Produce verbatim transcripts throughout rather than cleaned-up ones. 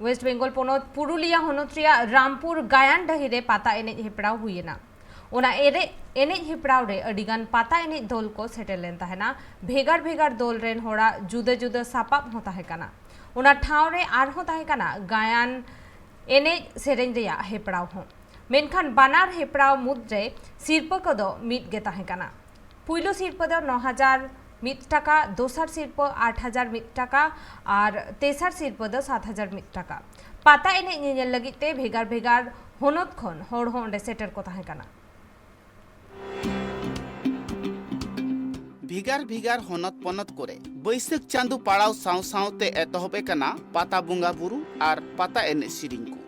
West Bengal ᱯᱚᱱᱚᱛ ᱯᱩᱨᱩᱞᱤᱭᱟ ᱦᱚᱱᱚᱛ ᱨᱮᱭᱟᱜ ᱨᱟᱢᱯᱩᱨ ᱜᱟᱭᱟᱱ ᱰᱟᱹᱦᱤ ᱨᱮ ᱯᱟᱛᱟ ᱮᱱᱮᱡ ᱦᱮᱯᱨᱟᱣ ᱦᱩᱭ ᱮᱱᱟ᱾ ᱚᱱᱟ ᱮᱨᱮ-, ᱮᱱᱮᱡ ᱦᱮᱯᱨᱟᱣ ᱨᱮ ᱟᱹᱰᱤ ᱜᱟᱱ ᱯᱟᱛᱟ ᱮᱱᱮᱡ ᱫᱚᱞ ᱠᱚ ᱥᱮᱴᱮᱨ ᱞᱮᱱ ᱛᱟᱦᱮᱱᱟ᱾ ᱵᱷᱮᱜᱟᱨ ᱵᱷᱮᱜᱟᱨ ᱫᱚᱞ ᱨᱮᱱ ᱦᱚᱲᱟᱜ ᱡᱩᱫᱟᱹ ᱡᱩᱫᱟᱹ ᱥᱟᱯᱟᱵ ᱦᱚᱸ ᱛᱟᱦᱮᱸ ᱠᱟᱱᱟ᱾ ᱚᱱᱟ ᱴᱷᱟᱶ ᱨᱮ ᱟᱨᱦᱚᱸ ᱛᱟᱦᱮᱸ ᱠᱟᱱᱟ ᱜᱟᱭᱟᱱ ᱮᱱᱮᱡ ᱥᱮᱨᱮᱧ ᱨᱮᱭᱟᱜ ᱦᱮᱯᱨᱟᱣ ᱦᱚᱸ᱾ ᱢᱮᱱᱠᱷᱟᱱ ᱵᱟᱱᱟᱨ ᱦᱮᱯᱨᱟᱣ ᱢᱩᱫᱽᱨᱮ ᱥᱤᱨᱯᱟᱹ ᱠᱚᱫᱚ ᱢᱤᱫ ᱜᱮ ᱛᱟᱦᱮᱸ ᱠᱟᱱᱟ᱾ ᱯᱩᱭᱞᱩ ᱥᱤᱨᱯᱟᱹ ᱫᱚ ᱱᱚ ᱦᱟᱡᱟᱨ ᱢᱤᱫ ᱴᱟᱠᱟ, ᱫᱚᱥᱟᱨ ᱥᱤᱨᱯᱟᱹ ᱟᱴ ᱦᱟᱡᱟᱨ ᱢᱤᱫ ᱴᱟᱠᱟ ᱟᱨ ᱛᱮᱥᱟᱨ ᱥᱤᱨᱯᱟᱹ ᱫᱚ ᱥᱟᱛ ᱦᱟᱡᱟᱨ ᱢᱤᱫ ᱴᱟᱠᱟ᱾ ᱯᱟᱛᱟ ᱮᱱᱮᱡ ᱧᱮᱧᱮᱞ ᱞᱟᱹᱜᱤᱫ ᱛᱮ ᱵᱷᱮᱜᱟᱨ ᱵᱷᱮᱜᱟᱨ ᱦᱚᱱᱚᱛ ᱠᱷᱚᱱ ᱦᱚᱲ ᱦᱚᱸ ᱚᱸᱰᱮ ᱥᱮᱴᱮᱨ ᱠᱚ ᱛᱟᱦᱮᱸ ᱠᱟᱱᱟ᱾ ᱵᱷᱮᱜᱟᱨ ᱵᱷᱮᱜᱟᱨ ᱦᱚᱱᱚᱛ ᱯᱚᱱᱚᱛ ᱠᱚᱨᱮ ᱵᱟᱹᱭᱥᱟᱹᱠᱷ ᱪᱟᱸᱫᱚ ᱯᱟᱲᱟᱣ ᱥᱟᱶ ᱥᱟᱶᱛᱮ ᱮᱛᱚᱦᱚᱵ ᱟᱠᱟᱱᱟ ᱯᱟᱛᱟ ᱵᱚᱸᱜᱟ ᱵᱩᱨᱩ ᱟᱨ ᱯᱟᱛᱟ ᱮᱱᱮᱡ ᱥᱮᱨᱮᱧ ᱠᱚ᱾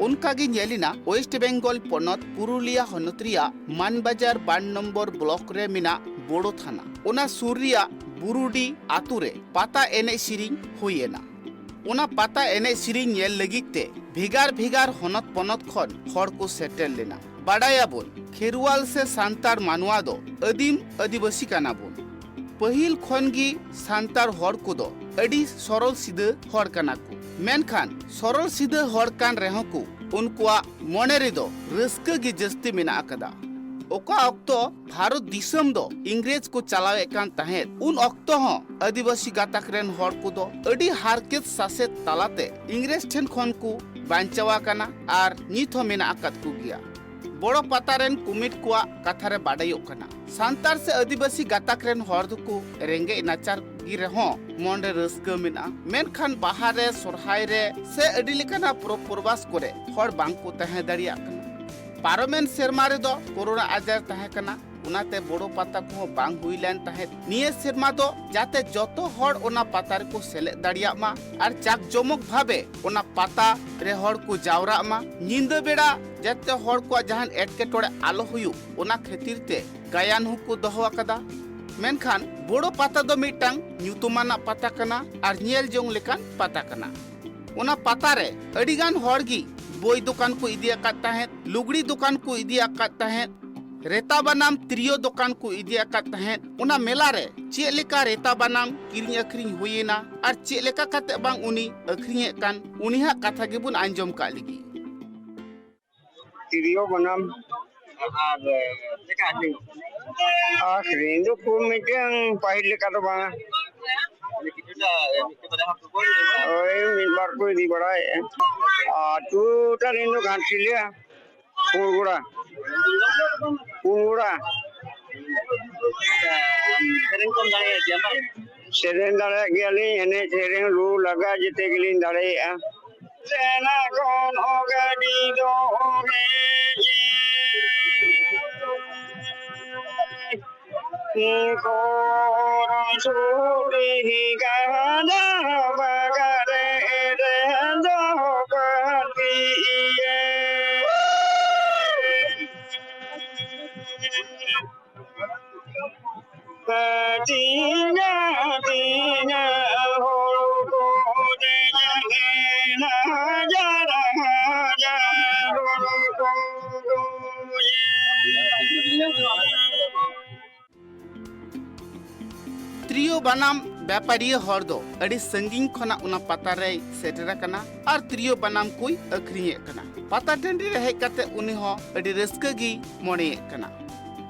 ᱚᱱᱠᱟ ᱜᱮ ᱧᱮᱞ ᱮᱱᱟ ᱳᱭᱮᱥᱴ ᱵᱮᱝᱜᱚᱞ ᱯᱚᱱᱚᱛ ᱯᱩᱨᱩᱞᱤᱭᱟ ᱦᱚᱱᱚᱛ ᱨᱮᱭᱟᱜ ᱢᱟᱱᱵᱟᱡᱟᱨ ᱵᱟᱨ ᱱᱚᱢᱵᱚᱨ ᱵᱞᱚᱠ ᱨᱮ ᱢᱮᱱᱟᱜ ᱵᱳᱲᱳ ᱛᱷᱟᱱᱟ, ᱚᱱᱟ ᱥᱩᱨ ᱨᱮᱭᱟᱜ ᱵᱩᱨᱩᱰᱤ ᱟᱛᱳ ᱨᱮ ᱯᱟᱛᱟ ᱮᱱᱮᱡ ᱥᱮᱨᱮᱧ ᱦᱩᱭ ᱮᱱᱟ᱾ ᱚᱱᱟ ᱯᱟᱛᱟ ᱮᱱᱮᱡ ᱥᱮᱨᱮᱧ ᱧᱮᱞ ᱞᱟᱹᱜᱤᱫ ᱛᱮ ᱵᱷᱮᱜᱟᱨ ᱵᱷᱮᱜᱟᱨ ᱦᱚᱱᱚᱛ ᱯᱚᱱᱚᱛ ᱠᱷᱚᱱ ᱦᱚᱲ ᱠᱚ ᱥᱮᱴᱮᱨ ᱞᱮᱱᱟ᱾ ᱵᱟᱰᱟᱭᱟᱵᱚᱱ, ᱠᱷᱮᱨᱣᱟᱞ ᱥᱮ ᱥᱟᱱᱛᱟᱲ ᱢᱟᱱᱣᱟ ᱫᱚ ᱟᱹᱫᱤᱢ ᱟᱹᱫᱤᱵᱟᱹᱥᱤ ᱠᱟᱱᱟ ᱵᱚᱱ᱾ ᱯᱟᱹᱦᱤᱞ ᱠᱷᱚᱱ ᱜᱮ ᱥᱟᱱᱛᱟᱲ ᱦᱚᱲ ᱠᱚᱫᱚ ᱟᱹᱰᱤ ᱥᱚᱨᱚᱞ ᱥᱤᱫᱟᱹ ᱦᱚᱲ ᱠᱟᱱᱟ ᱠᱚ᱾ ᱢᱮᱱᱠᱷᱟᱱ ᱥᱚᱨᱚᱞ ᱥᱤᱫᱟᱹ ᱦᱚᱲ ᱠᱟᱱ ᱨᱮᱦᱚᱸ ᱠᱚ, ᱩᱱᱠᱩᱣᱟᱜ ᱢᱚᱱᱮ ᱨᱮᱫᱚ ᱨᱟᱹᱥᱠᱟᱹ ᱜᱮ ᱡᱟᱹᱥᱛᱤ ᱢᱮᱱᱟᱜ ᱟᱠᱟᱫᱟ᱾ ᱚᱠᱟ ᱚᱠᱛᱚ ᱵᱷᱟᱨᱚᱛ ᱫᱤᱥᱚᱢ ᱫᱚ ᱤᱝᱨᱮᱡᱽ ᱠᱚ ᱪᱟᱞᱟᱣᱮᱫ ᱠᱟᱱ ᱛᱟᱦᱮᱸᱫ, ᱩᱱ ᱚᱠᱛᱚ ᱦᱚᱸ ᱟᱹᱫᱤᱵᱟᱹᱥᱤ ᱜᱟᱛᱟᱠ ᱨᱮᱱ ᱦᱚᱲ ᱠᱚᱫᱚ ᱟᱹᱰᱤ ᱦᱟᱨᱠᱮᱛ ᱥᱟᱥᱮᱛ ᱛᱟᱞᱟᱛᱮ ᱤᱝᱨᱮᱡᱽ ᱴᱷᱮᱱ ᱠᱷᱚᱱ ᱠᱚ ᱵᱟᱧᱪᱟᱣ ᱟᱠᱟᱱᱟ ᱟᱨ ᱱᱤᱛ ᱦᱚᱸ ᱢᱮᱱᱟᱜ ᱟᱠᱟᱫ ᱠᱚ ᱜᱮᱭᱟ᱾ ᱵᱚᱲᱚ ᱯᱟᱛᱟ ᱨᱮᱱ ᱠᱚᱢᱤᱴ ᱠᱚᱣᱟᱜ ᱠᱟᱛᱷᱟ ᱨᱮ ᱵᱟᱰᱟᱭᱚᱜ ᱠᱟᱱᱟ, ᱥᱟᱱᱛᱟᱲ ᱥᱮ ᱟᱹᱫᱤᱵᱟᱹᱥᱤ ᱜᱟᱛᱟᱠ ᱨᱮᱱ ᱦᱚᱲ ᱫᱚᱠᱚ ᱨᱮᱸᱜᱮᱡ ᱱᱟᱪᱟᱨ ᱜᱮ ᱨᱮᱦᱚᱸ ᱢᱚᱱ ᱨᱮ ᱨᱟᱹᱥᱠᱟᱹ ᱢᱮᱱᱟᱜᱼᱟ, ᱢᱮᱱᱠᱷᱟᱱ ᱵᱟᱦᱟ ᱨᱮ, ᱥᱚᱨᱦᱟᱭ ᱨᱮ ᱥᱮ ᱟᱹᱰᱤ ᱞᱮᱠᱟᱱᱟᱜ ᱯᱚᱨᱚᱵᱽ ᱯᱚᱨᱵᱟᱥ ᱠᱚᱨᱮ ᱦᱚᱲ ᱵᱟᱝ ᱠᱚ ᱛᱟᱦᱮᱸ ᱫᱟᱲᱮᱭᱟᱜ ᱠᱟᱱᱟ᱾ ᱯᱟᱨᱚᱢᱮᱱ ᱥᱮᱨᱢᱟ ᱨᱮᱫᱚ ᱠᱳᱨᱳᱱᱟ ᱟᱡᱟᱨ ᱛᱟᱦᱮᱸ ᱠᱟᱱᱟ, ᱚᱱᱟᱛᱮ ᱵᱚᱲᱚ ᱯᱟᱛᱟ ᱠᱚᱦᱚᱸ ᱵᱟᱝ ᱦᱩᱭ ᱞᱮᱱ ᱛᱟᱦᱮᱸᱫ᱾ ᱱᱤᱭᱟᱹ ᱥᱮᱨᱢᱟ ᱫᱚ ᱡᱟᱛᱮ ᱡᱚᱛᱚ ᱦᱚᱲ ᱚᱱᱟ ᱯᱟᱛᱟ ᱨᱮᱠᱚ ᱥᱮᱞᱮᱫ ᱫᱟᱲᱮᱭᱟᱜ ᱢᱟ ᱟᱨ ᱡᱟᱠ ᱡᱚᱢᱚᱠ ᱵᱷᱟᱵᱮ ᱚᱱᱟ ᱯᱟᱛᱟ ᱨᱮ ᱦᱚᱲ ᱠᱚ ᱡᱟᱣᱨᱟᱜ ᱢᱟ᱾ ᱧᱤᱫᱟᱹ ᱵᱮᱲᱟ ᱡᱟᱛᱮ ᱦᱚᱲ ᱠᱚᱣᱟᱜ ᱡᱟᱦᱟᱱ ᱮᱴᱠᱮᱴᱚᱬᱮ ᱟᱞᱚ ᱦᱩᱭᱩᱜ, ᱚᱱᱟ ᱠᱷᱟᱹᱛᱤᱨ ᱛᱮ ᱜᱟᱭᱟᱱ ᱦᱚᱸᱠᱚ ᱫᱚᱦᱚ ᱟᱠᱟᱫᱟ᱾ ᱢᱮᱱᱠᱷᱟᱱ ᱵᱚᱲᱚ ᱯᱟᱛᱟ ᱫᱚ ᱢᱤᱫᱴᱟᱝ ᱧᱩᱛᱩᱢᱟᱱᱟᱜ ᱯᱟᱛᱟ ᱠᱟᱱᱟ ᱟᱨ ᱧᱮᱞ ᱡᱚᱝ ᱞᱮᱠᱟᱱ ᱯᱟᱛᱟ ᱠᱟᱱᱟ᱾ ᱚᱱᱟ ᱯᱟᱛᱟ ᱨᱮ ᱟᱹᱰᱤ ᱜᱟᱱ ᱦᱚᱲ ᱜᱮ ᱵᱳᱭ ᱫᱚᱠᱟᱱ ᱠᱚ ᱤᱫᱤ ᱟᱠᱟᱫ ᱛᱟᱦᱮᱸᱫ, ᱞᱩᱜᱽᱲᱤ ᱫᱚᱠᱟᱱ ᱠᱚ ᱤᱫᱤ ᱟᱠᱟᱫ ᱛᱟᱦᱮᱸᱫ, ᱨᱮᱛᱟ ᱵᱟᱱᱟᱢ ᱛᱤᱨᱭᱳ ᱫᱚᱠᱟᱱ ᱠᱚ ᱤᱫᱤ ᱟᱠᱟᱫ ᱛᱟᱦᱮᱸᱫ᱾ ᱚᱱᱟ ᱢᱮᱞᱟ ᱨᱮ ᱪᱮᱫ ᱞᱮᱠᱟ ᱨᱮᱛᱟ ᱵᱟᱱᱟᱢ ᱠᱤᱨᱤᱧ ᱟᱹᱠᱷᱨᱤᱧ ᱦᱩᱭᱮᱱᱟ ᱟᱨ ᱪᱮᱫ ᱞᱮᱠᱟ ᱠᱟᱛᱮ ᱵᱟᱝ ᱩᱱᱤ ᱟᱹᱠᱷᱨᱤᱧᱮᱫ ᱠᱟᱱ, ᱩᱱᱤ ᱦᱟᱸᱜ ᱠᱟᱛᱷᱟ ᱜᱮᱵᱚᱱ ᱟᱸᱡᱚᱢ ᱠᱟᱜ ᱞᱮᱜᱮ᱾ ᱛᱤᱨᱭᱳ ᱵᱟᱱᱟᱢ ᱟᱨ ᱪᱮᱫ ᱞᱮᱠᱟ ᱟᱹᱠᱷᱨᱤᱧ? ᱟᱹᱠᱷᱨᱤᱧ ᱫᱚ ᱠᱷᱩᱵ ᱢᱤᱫᱴᱟᱝ ᱯᱟᱹᱦᱤᱞ ᱞᱮᱠᱟ ᱫᱚ ᱵᱟᱝᱟ᱾ ᱢᱟᱱᱮ ᱠᱤᱪᱷᱩᱴᱟ, ᱢᱤᱫᱴᱮᱱ ᱵᱟᱨᱭᱟ ᱦᱚᱲ ᱠᱚ ᱠᱚᱭ ᱞᱮᱫᱟ᱾ ᱳᱭ ᱢᱤᱫ ᱵᱟᱨ ᱠᱚ ᱤᱫᱤ ᱵᱟᱲᱟᱭᱮᱫᱼᱟ᱾ ᱟᱹᱛᱩ ᱛᱟᱞᱤᱧ ᱫᱚ ᱜᱷᱟᱴᱥᱤᱞᱟᱹ, ᱯᱩᱱᱜᱚᱲᱟ᱾ ᱯᱩᱱᱜᱚᱲᱟ᱾ ᱥᱮᱨᱮᱧ ᱠᱚᱢ ᱫᱟᱲᱮᱭᱟᱜ ᱜᱮᱭᱟ ᱵᱟᱝ? ᱥᱮᱨᱮᱧ ᱫᱟᱲᱮᱭᱟᱜ ᱜᱮᱭᱟᱞᱤᱧ, ᱮᱱᱮᱡ ᱥᱮᱨᱮᱧ ᱨᱩ ᱞᱟᱜᱽᱲᱮ ᱡᱮᱛᱮ ᱜᱮᱞᱤᱧ ᱫᱟᱲᱮᱭᱟᱜᱼᱟ᱾ ᱛᱮᱱᱟ ᱠᱷᱚᱱ ᱦᱚᱸ ᱜᱟᱹᱰᱤ ᱫᱚ ᱦᱮᱡ ᱠᱚᱨᱚ ᱥᱩᱨᱤ ᱜᱟᱰᱟ ᱵᱟᱜᱟᱨᱮ ᱨᱮ ᱫᱚ ᱯᱟᱹᱛᱤᱭᱮ᱾ ᱦᱟᱹᱴᱤᱧᱟ ᱦᱟᱹᱴᱤᱧᱟ ᱦᱚᱲ ᱠᱚ ᱡᱮ ᱡᱟᱦᱮᱨᱟ ᱡᱟᱨᱟ ᱡᱟᱨ ᱦᱚᱲ ᱠᱚ ᱜᱚᱡᱮ᱾ ᱛᱤᱨᱭᱳ ᱵᱟᱱᱟᱢ ᱵᱮᱯᱟᱨᱤᱭᱟᱹ ᱦᱚᱲ ᱫᱚ ᱟᱹᱰᱤ ᱥᱟᱺᱜᱤᱧ ᱠᱷᱚᱱᱟᱜ ᱚᱱᱟ ᱯᱟᱛᱟ ᱨᱮᱭ ᱥᱮᱴᱮᱨ ᱟᱠᱟᱱᱟ ᱟᱨ ᱛᱤᱨᱭᱳ ᱵᱟᱱᱟᱢ ᱠᱚᱭ ᱟᱹᱠᱷᱨᱤᱧᱮᱫ ᱠᱟᱱᱟ᱾ ᱯᱟᱛᱟ ᱴᱟᱺᱰᱤ ᱨᱮ ᱦᱮᱡ ᱠᱟᱛᱮ ᱩᱱᱤ ᱦᱚᱸ ᱟᱹᱰᱤ ᱨᱟᱹᱥᱠᱟᱹ ᱜᱮᱭ ᱢᱚᱱᱮᱭᱮᱫ ᱠᱟᱱᱟ᱾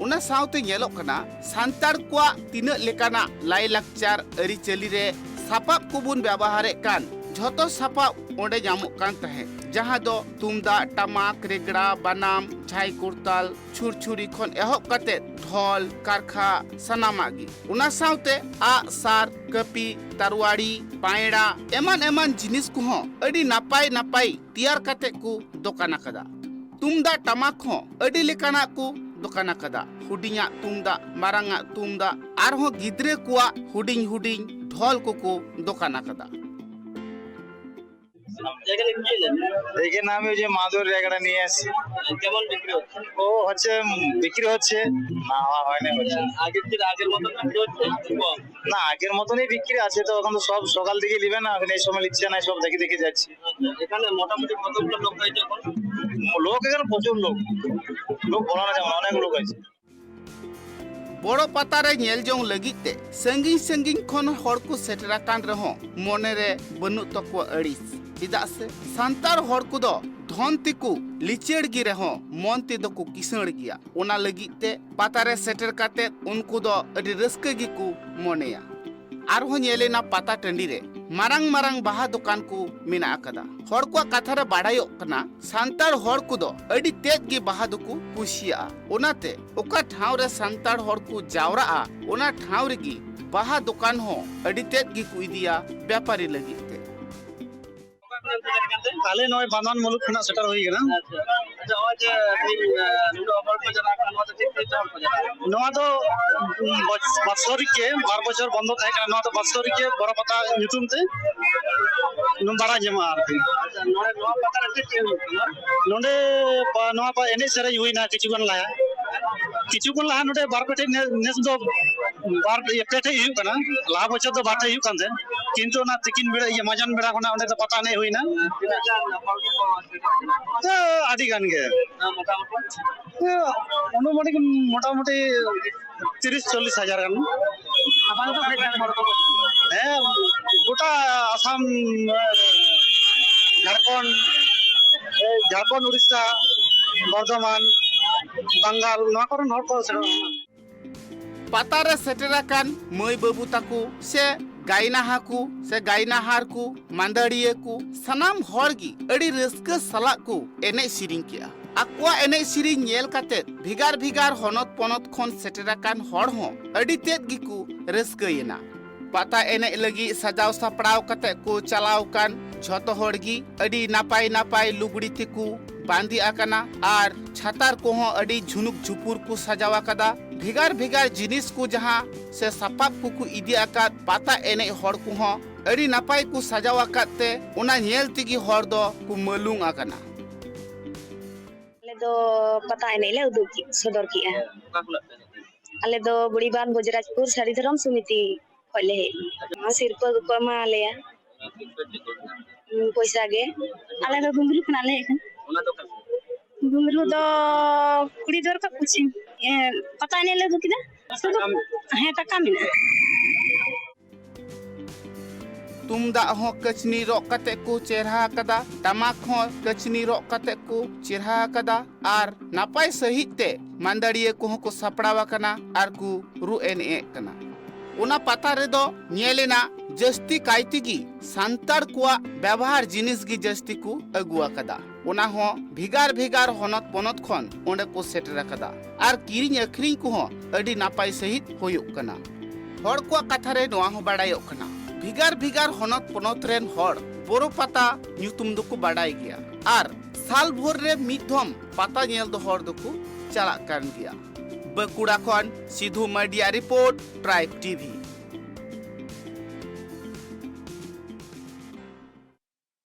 ᱚᱱᱟ ᱥᱟᱶᱛᱮ ᱧᱮᱞᱚᱜ ᱠᱟᱱᱟ, ᱥᱟᱱᱛᱟᱲ ᱠᱚᱣᱟᱜ ᱛᱤᱱᱟᱹᱜ ᱞᱮᱠᱟᱱᱟᱜ ᱞᱟᱭᱼᱞᱟᱠᱪᱟᱨ ᱟᱹᱨᱤᱪᱟᱹᱞᱤ ᱨᱮ ᱥᱟᱯᱟᱵ ᱠᱚᱵᱚᱱ ᱵᱮᱣᱦᱟᱨᱮᱫ ᱠᱟᱱ, ᱡᱷᱚᱛᱚ ᱥᱟᱯᱟᱵ ᱚᱸᱰᱮ ᱧᱟᱢᱚᱜ ᱠᱟᱱ ᱛᱟᱦᱮᱸᱫ, ᱡᱟᱦᱟᱸ ᱫᱚ ᱛᱩᱢᱫᱟᱜ, ᱴᱟᱢᱟᱠ, ᱨᱮᱜᱽᱲᱟ, ᱵᱟᱱᱟᱢ, ᱡᱷᱟᱭ ᱠᱚᱨᱛᱟᱞ, ᱪᱷᱩᱨᱪᱷᱩᱨᱤ ᱠᱷᱚᱱ ᱮᱦᱚᱵ ᱠᱟᱛᱮ ᱰᱷᱚᱞ, ᱠᱟᱨᱠᱷᱟ, ᱥᱟᱱᱟᱢᱟᱜ ᱜᱮ᱾ ᱚᱱᱟ ᱥᱟᱶᱛᱮ ᱟᱜ, ᱥᱟᱨ, ᱠᱟᱹᱯᱤ, ᱛᱟᱨᱣᱟᱲᱤ, ᱯᱟᱭᱲᱟ, ᱮᱢᱟᱱ ᱮᱢᱟᱱ ᱡᱤᱱᱤᱥ ᱠᱚᱦᱚᱸ ᱟᱹᱰᱤ ᱱᱟᱯᱟᱭ ᱱᱟᱯᱟᱭ ᱛᱮᱭᱟᱨ ᱠᱟᱛᱮ ᱠᱚ ᱫᱚᱠᱟᱱ ᱟᱠᱟᱫᱟ᱾ ᱛᱩᱢᱫᱟᱜ ᱴᱟᱢᱟᱠ ᱦᱚᱸ ᱟᱹᱰᱤ ᱞᱮᱠᱟᱱᱟᱜ ᱠᱚ ᱫᱚᱠᱟᱱ ᱟᱠᱟᱫᱟ᱾ ᱦᱩᱰᱤᱧᱟᱜ ᱛᱩᱢᱫᱟᱜ, ᱢᱟᱨᱟᱝᱟᱜ ᱛᱩᱢᱫᱟᱜ, ᱟᱨᱦᱚᱸ ᱜᱤᱫᱽᱨᱟᱹ ᱠᱚᱣᱟᱜ ᱦᱩᱰᱤᱧ ᱦᱩᱰᱤᱧ ᱰᱷᱚᱞ ᱠᱚᱠᱚ ᱫᱚᱠᱟᱱ ᱟᱠᱟᱫᱟ᱾ এখানে আমি ওই যে মাদুর রেগড়া নিয়ে আসি। কেমন বিক্রি হচ্ছে? ও হচ্ছে, উম, বিক্রি হচ্ছে, না হওয়া হয়নি হচ্ছে। আগের থেকে আগের মতো বিক্রি হচ্ছে? কম? না, আগের মতনই বিক্রি আছে তো, এখন তো সব সকাল দিকে নেবে না, এখন এই সময় নিচ্ছে না, সব দেখে দেখে যাচ্ছি। এখানে মোটামুটি কতগুলো লোক হয়েছে এখন? লোক এখানে প্রচুর লোক, লোক বলা না যাবে না, অনেক লোক আছে। ᱵᱚᱲᱚ ᱯᱟᱛᱟ ᱨᱮ ᱧᱮᱞ ᱡᱚᱝ ᱞᱟᱹᱜᱤᱫ ᱛᱮ ᱥᱟᱺᱜᱤᱧ ᱥᱟᱺᱜᱤᱧ ᱠᱷᱚᱱ ᱦᱚᱲ ᱠᱚ ᱥᱮᱴᱮᱨ ᱟᱠᱟᱱ ᱨᱮᱦᱚᱸ ᱢᱚᱱᱮ ᱨᱮ ᱵᱟᱹᱱᱩᱜ ᱛᱟᱠᱚᱣᱟ ᱟᱹᱲᱤᱥ᱾ ᱪᱮᱫᱟᱜ ᱥᱮ ᱥᱟᱱᱛᱟᱲ ᱦᱚᱲ ᱠᱚᱫᱚ ᱫᱷᱚᱱ ᱛᱮᱠᱚ ᱞᱤᱪᱟᱹᱲ ᱜᱮ ᱨᱮᱦᱚᱸ ᱢᱚᱱ ᱛᱮᱫᱚ ᱠᱚ ᱠᱤᱥᱟᱹᱬ ᱜᱮᱭᱟ᱾ ᱚᱱᱟ ᱞᱟᱹᱜᱤᱫ ᱛᱮ ᱯᱟᱛᱟ ᱨᱮ ᱥᱮᱴᱮᱨ ᱠᱟᱛᱮ ᱩᱱᱠᱩ ᱫᱚ ᱟᱹᱰᱤ ᱨᱟᱹᱥᱠᱟᱹ ᱜᱮᱠᱚ ᱢᱚᱱᱮᱭᱟ᱾ ᱟᱨᱦᱚᱸ ᱧᱮᱞᱮᱱᱟ ᱯᱟᱛᱟ ᱴᱟᱺᱰᱤ ᱨᱮ ᱢᱟᱨᱟᱝ ᱢᱟᱨᱟᱝ ᱵᱟᱦᱟ ᱫᱚᱠᱟᱱ ᱠᱚ ᱢᱮᱱᱟᱜ ᱟᱠᱟᱫᱟ᱾ ᱦᱚᱲ ᱠᱚᱣᱟᱜ ᱠᱟᱛᱷᱟ ᱨᱮ ᱵᱟᱲᱟᱭᱚᱜ ᱠᱟᱱᱟ, ᱥᱟᱱᱛᱟᱲ ᱦᱚᱲ ᱠᱚᱫᱚ ᱟᱹᱰᱤ ᱛᱮᱫ ᱜᱮ ᱵᱟᱦᱟ ᱫᱚᱠᱚ ᱠᱩᱥᱤᱭᱟᱜᱼᱟ᱾ ᱚᱱᱟᱛᱮ ᱚᱠᱟ ᱴᱷᱟᱶ ᱨᱮ ᱥᱟᱱᱛᱟᱲ ᱦᱚᱲ ᱠᱚ ᱡᱟᱣᱨᱟᱜᱼᱟ, ᱚᱱᱟ ᱴᱷᱟᱶ ᱨᱮᱜᱮ ᱵᱟᱦᱟ ᱫᱚᱠᱟᱱ ᱦᱚᱸ ᱟᱹᱰᱤ ᱛᱮᱫ ᱜᱮᱠᱚ ᱤᱫᱤᱭᱟ ᱵᱮᱯᱟᱨᱤ ᱞᱟᱹᱜᱤᱫ ᱛᱮ᱾ ᱟᱞᱮ ᱱᱚᱜᱼᱚᱭ ᱵᱟᱱᱫᱷᱟᱱ ᱢᱩᱞᱩᱠ ᱠᱷᱚᱱᱟᱜ ᱥᱮᱴᱮᱨ ᱦᱩᱭ ᱠᱟᱱᱟ᱾ ᱟᱪᱪᱷᱟ, ᱱᱚᱜᱼᱚᱭ ᱡᱮ ᱛᱮᱦᱮᱧ ᱱᱩᱱᱟᱹᱜ ᱦᱚᱲ ᱠᱚ ᱪᱟᱞᱟᱜ ᱠᱟᱱᱟ, ᱱᱚᱣᱟ ᱫᱚ ᱪᱮᱫ ᱠᱷᱟᱹᱛᱤᱨ ᱛᱮ ᱦᱚᱲ ᱠᱚ ᱪᱟᱞᱟᱜ ᱠᱟᱱᱟ? ᱱᱚᱣᱟ ᱫᱚ ᱵᱚᱪ- ᱵᱟᱛᱥᱚᱨᱤᱠ ᱜᱮ ᱵᱟᱨ ᱵᱚᱪᱷᱚᱨ ᱵᱚᱱᱫᱚ ᱛᱟᱦᱮᱸ ᱠᱟᱱᱟ᱾ ᱱᱚᱣᱟ ᱫᱚ ᱵᱟᱛᱥᱚᱨᱤᱠ ᱜᱮ ᱵᱚᱨᱚ ᱯᱟᱛᱟ ᱧᱩᱛᱩᱢ ᱛᱮ ᱵᱟᱲᱟᱭ ᱧᱟᱢᱚᱜᱼᱟ ᱟᱨᱠᱤ᱾ ᱟᱪᱪᱷᱟ, ᱱᱚᱰᱮ ᱱᱚᱣᱟ ᱯᱟᱛᱟ ᱨᱮ ᱪᱮᱫ ᱪᱮᱫ ᱦᱩᱭᱩᱜ ᱠᱟᱱᱟ? ᱱᱚᱰᱮ ᱯᱟ- ᱱᱚᱣᱟ ᱯᱟ- ᱮᱱᱮᱡ ᱥᱮᱨᱮᱧ ᱦᱩᱭᱱᱟ ᱠᱤᱪᱷᱩ ᱠᱷᱚᱱ ᱞᱟᱦᱟ᱾ ᱠᱤᱪᱷᱩ ᱠᱷᱚᱱ ᱞᱟᱦᱟ ᱱᱚᱰᱮ ᱵᱟᱨ ᱯᱮ ᱴᱷᱮᱡ ᱱᱮ- ᱱᱮᱥ ᱫᱚ ᱵᱟᱨ ᱤᱭᱟᱹ ᱯᱮ ᱴᱷᱮᱡ ᱦᱩᱭᱩᱜ ᱠᱟᱱᱟ᱾ ᱞᱟᱦᱟ ᱵᱚᱪᱷᱚᱨ ᱫᱚ ᱵᱟᱨ ᱴᱷᱮᱡ ᱦᱩᱭᱩᱜ ᱠᱟᱱ ᱛᱟᱦᱮᱸᱫ, ᱠᱤᱱᱛᱩ ᱚᱱᱟ ᱛᱤᱠᱤᱱ ᱵᱮᱲᱟ ᱤᱭᱟᱹ ᱢᱟᱡᱟᱱ ᱵᱮᱲᱟ ᱠᱷᱚᱱᱟᱜ ᱚᱸᱰᱮ ᱫᱚ ᱯᱟᱛᱟ ᱮᱱᱮᱡ ᱦᱩᱭᱱᱟ᱾ ᱛᱤᱱᱟᱹᱜ ᱜᱟᱱ ᱦᱚᱲ ᱠᱚᱠᱚ ᱥᱮᱴᱮᱨ ᱠᱟᱱᱟ? ᱦᱮᱸ, ᱟᱹᱰᱤ ᱜᱟᱱ ᱜᱮ᱾ ᱦᱮᱸ, ᱢᱚᱴᱟᱢᱩᱴᱤ ᱦᱮᱸ, ᱚᱱᱩᱢᱟᱱᱤᱠ ᱢᱚᱴᱟᱢᱩᱴᱤ ᱛᱤᱨᱤᱥ ᱪᱚᱞᱞᱤᱥ ᱦᱟᱡᱟᱨ ᱜᱟᱱ᱾ ᱟᱯᱟᱛᱚᱛᱚ ᱥᱮᱴᱮᱨ ᱦᱚᱲ ᱠᱚ ᱦᱮᱸ, ᱜᱚᱴᱟ ᱟᱥᱟᱢ, ᱡᱷᱟᱲᱠᱷᱚᱸᱰ, ᱡᱷᱟᱲᱠᱷᱚᱸᱰ, ᱩᱲᱤᱥᱥᱟ, ᱵᱚᱨᱫᱷᱚᱢᱟᱱ, ᱵᱟᱝᱜᱟᱞ, ᱱᱚᱣᱟ ᱠᱚᱨᱮᱱ ᱦᱚᱲ ᱠᱚ ᱥᱮᱴᱮᱨᱚᱜ ᱠᱟᱱᱟ᱾ ᱯᱟᱛᱟ ᱨᱮ ᱥᱮᱴᱮᱨ ᱟᱠᱟᱱ ᱢᱟᱹᱭ ᱵᱟᱹᱵᱩ ᱛᱟᱠᱚ ᱥᱮ ᱜᱟᱭᱱᱟᱦᱟ ᱠᱚ ᱥᱮ ᱜᱟᱭᱱᱟᱦᱟᱨ ᱠᱚ, ᱢᱟᱹᱫᱟᱹᱲᱤᱭᱟᱹ ᱠᱚ, ᱥᱟᱱᱟᱢ ᱦᱚᱲ ᱜᱮ ᱟᱹᱰᱤ ᱨᱟᱹᱥᱠᱟᱹ ᱥᱟᱞᱟᱜ ᱠᱚ ᱮᱱᱮᱡ ᱥᱮᱨᱮᱧ ᱠᱮᱜᱼᱟ᱾ ᱟᱠᱚᱣᱟᱜ ᱮᱱᱮᱡ ᱥᱮᱨᱮᱧ ᱧᱮᱞ ᱠᱟᱛᱮ ᱵᱷᱮᱜᱟᱨ ᱵᱷᱮᱜᱟᱨ ᱦᱚᱱᱚᱛ ᱯᱚᱱᱚᱛ ᱠᱷᱚᱱ ᱥᱮᱴᱮᱨ ᱟᱠᱟᱱ ᱦᱚᱲ ᱦᱚᱸ ᱟᱹᱰᱤ ᱛᱮᱫ ᱜᱮᱠᱚ ᱨᱟᱹᱥᱠᱟᱹᱭᱮᱱᱟ᱾ ᱯᱟᱛᱟ ᱮᱱᱮᱡ ᱞᱟᱹᱜᱤᱫ ᱥᱟᱡᱟᱣ ᱥᱟᱯᱲᱟᱣ ᱠᱟᱛᱮ ᱠᱚ ᱪᱟᱞᱟᱣ ᱟᱠᱟᱱ ᱡᱷᱚᱛᱚ ᱦᱚᱲ ᱜᱮ ᱟᱹᱰᱤ ᱱᱟᱯᱟᱭ ᱱᱟᱯᱟᱭ ᱞᱩᱜᱽᱲᱤ ᱛᱮᱠᱚ ᱵᱟᱸᱫᱮ ᱟᱠᱟᱱᱟ ᱟᱨ ᱪᱷᱟᱛᱟᱨ ᱠᱚᱦᱚᱸ ᱟᱹᱰᱤ ᱡᱷᱩᱱᱩᱠ ᱡᱷᱩᱯᱩᱨ ᱠᱚ ᱥᱟᱡᱟᱣ ᱟᱠᱟᱫᱟ᱾ ᱵᱷᱮᱜᱟᱨ ᱵᱷᱮᱜᱟᱨ ᱡᱤᱱᱤᱥ ᱠᱚ ᱡᱟᱦᱟᱸ ᱥᱮ ᱥᱟᱯᱟᱵ ᱠᱚᱠᱚ ᱤᱫᱤ ᱟᱠᱟᱫ, ᱯᱟᱛᱟ ᱮᱱᱮᱡ ᱦᱚᱲ ᱠᱚᱦᱚᱸ ᱟᱹᱰᱤ ᱱᱟᱯᱟᱭ ᱠᱚ ᱥᱟᱡᱟᱣ ᱟᱠᱟᱫ ᱛᱮ ᱚᱱᱟ ᱧᱮᱞ ᱛᱮᱜᱮ ᱦᱚᱲ ᱫᱚ ᱠᱚ ᱢᱟᱹᱞᱩᱝ ᱟᱠᱟᱱᱟ᱾ ᱟᱞᱮ ᱫᱚ ᱯᱟᱛᱟ ᱮᱱᱮᱡ ᱞᱮ ᱩᱫᱩᱜ ᱠᱮ- ᱥᱚᱫᱚᱨ ᱠᱮᱜᱼᱟ᱾ ᱚᱠᱟ ᱠᱷᱚᱱᱟᱜ ᱯᱮ ᱮᱱᱮᱡ ᱠᱟᱱᱟ? ᱟᱞᱮ ᱫᱚ ᱵᱩᱲᱤᱵᱟᱱ ᱵᱚᱡᱽᱨᱟᱡᱽᱯᱩᱨ ᱥᱟᱹᱨᱤ ᱫᱷᱚᱨᱚᱢ ᱥᱚᱢᱤᱛᱤ᱾ ᱠᱷᱚᱡ ᱞᱮ ᱦᱮᱡ ᱮᱱᱟ᱾ ᱥᱤᱨᱯᱟᱹ ᱫᱚᱠᱚ ᱮᱢᱟ ᱞᱮᱭᱟ᱾ ᱦᱩᱸ, ᱯᱚᱭᱥᱟ ᱜᱮ᱾ ᱟᱞᱮ ᱫᱚ ᱜᱩᱢᱨᱩ ᱠᱷᱚᱱᱟᱜ ᱞᱮ ᱦᱮᱡ ᱟᱠᱟᱱᱟ᱾ ᱜᱩᱢᱨᱩ ᱫᱚ ᱠᱩᱲᱤ ᱫᱚᱨᱠᱟᱨ ᱠᱩᱪᱷᱤ, ᱮ, ᱯᱟᱛᱟ ᱮᱱᱮᱡ ᱞᱮ ᱟᱹᱜᱩ ᱠᱮᱫᱟ᱾ ᱥᱩᱫᱷᱩ, ᱦᱮᱸ, ᱴᱟᱠᱟ ᱢᱮᱱᱟᱜᱼᱟ᱾ ᱛᱩᱢᱫᱟᱜ ᱦᱚᱸ ᱠᱟᱹᱪᱱᱤ ᱨᱚᱜ ᱠᱟᱛᱮ ᱠᱚ ᱪᱮᱨᱦᱟ ᱟᱠᱟᱫᱟ, ᱴᱟᱢᱟᱠ ᱦᱚᱸ ᱠᱟᱹᱪᱱᱤ ᱨᱚᱜ ᱠᱟᱛᱮ ᱠᱚ ᱪᱮᱨᱦᱟ ᱟᱠᱟᱫᱟ ᱟᱨ ᱱᱟᱯᱟᱭ ᱥᱟᱺᱦᱤᱡ ᱛᱮ ᱢᱟᱹᱫᱟᱹᱲᱤᱭᱟᱹ ᱠᱚᱦᱚᱸ ᱠᱚ ᱥᱟᱯᱲᱟᱣ ᱟᱠᱟᱱᱟ ᱟᱨ ᱠᱚ ᱨᱩ ᱮᱱᱮᱡ ᱮᱫ ᱠᱟᱱᱟ᱾ ᱚᱱᱟ ᱯᱟᱛᱟ ᱨᱮᱫᱚ ᱧᱮᱞ ᱮᱱᱟ ᱡᱟᱹᱥᱛᱤ ᱠᱟᱭ ᱛᱮᱜᱮ ᱥᱟᱱᱛᱟᱲ ᱠᱚᱣᱟᱜ ᱵᱮᱵᱚᱦᱟᱨ ᱡᱤᱱᱤᱥ ᱜᱮ ᱡᱟᱹᱥᱛᱤ ᱠᱚ ᱟᱹᱜᱩ ᱟᱠᱟᱫᱟ᱾ ᱚᱱᱟ ᱦᱚᱸ ᱵᱷᱮᱜᱟᱨ ᱵᱷᱮᱜᱟᱨ ᱦᱚᱱᱚᱛ ᱯᱚᱱᱚᱛ ᱠᱷᱚᱱ ᱚᱸᱰᱮ ᱠᱚ ᱥᱮᱴᱮᱨ ᱟᱠᱟᱫᱟ᱾ ᱟᱨ ᱠᱤᱨᱤᱧ ᱟᱹᱠᱷᱨᱤᱧ ᱠᱚᱦᱚᱸ ᱟᱹᱰᱤ ᱱᱟᱯᱟᱭ ᱥᱟᱺᱦᱤᱡ ᱦᱩᱭᱩᱜ ᱠᱟᱱᱟ᱾ ᱦᱚᱲ ᱠᱚᱣᱟᱜ ᱠᱟᱛᱷᱟ ᱨᱮ ᱱᱚᱣᱟ ᱦᱚᱸ ᱵᱟᱲᱟᱭᱚᱜ ᱠᱟᱱᱟ, ᱵᱷᱮᱜᱟᱨ ᱵᱷᱮᱜᱟᱨ ᱦᱚᱱᱚᱛ ᱯᱚᱱᱚᱛ ᱨᱮᱱ ᱦᱚᱲ ᱵᱳᱨᱳ ᱯᱟᱛᱟ ᱧᱩᱛᱩᱢ ᱫᱚᱠᱚ ᱵᱟᱰᱟᱭ ᱜᱮᱭᱟ ᱟᱨ ᱥᱟᱞ ᱵᱷᱳᱨ ᱨᱮ ᱢᱤᱫ ᱫᱷᱚᱢ ᱯᱟᱛᱟ ᱧᱮᱞ ᱫᱚ ᱦᱚᱲ ᱫᱚᱠᱚ ᱪᱟᱞᱟᱜ ᱠᱟᱱ ᱜᱮᱭᱟ᱾ ᱵᱟᱸᱠᱩᱲᱟ ᱠᱷᱚᱱ ᱥᱤᱫᱷᱩ ᱢᱟᱨᱰᱤᱭᱟᱜ ᱨᱤᱯᱳᱨᱴ, ᱴᱨᱟᱭᱤᱵᱽ ᱴᱤᱵᱷᱤ᱾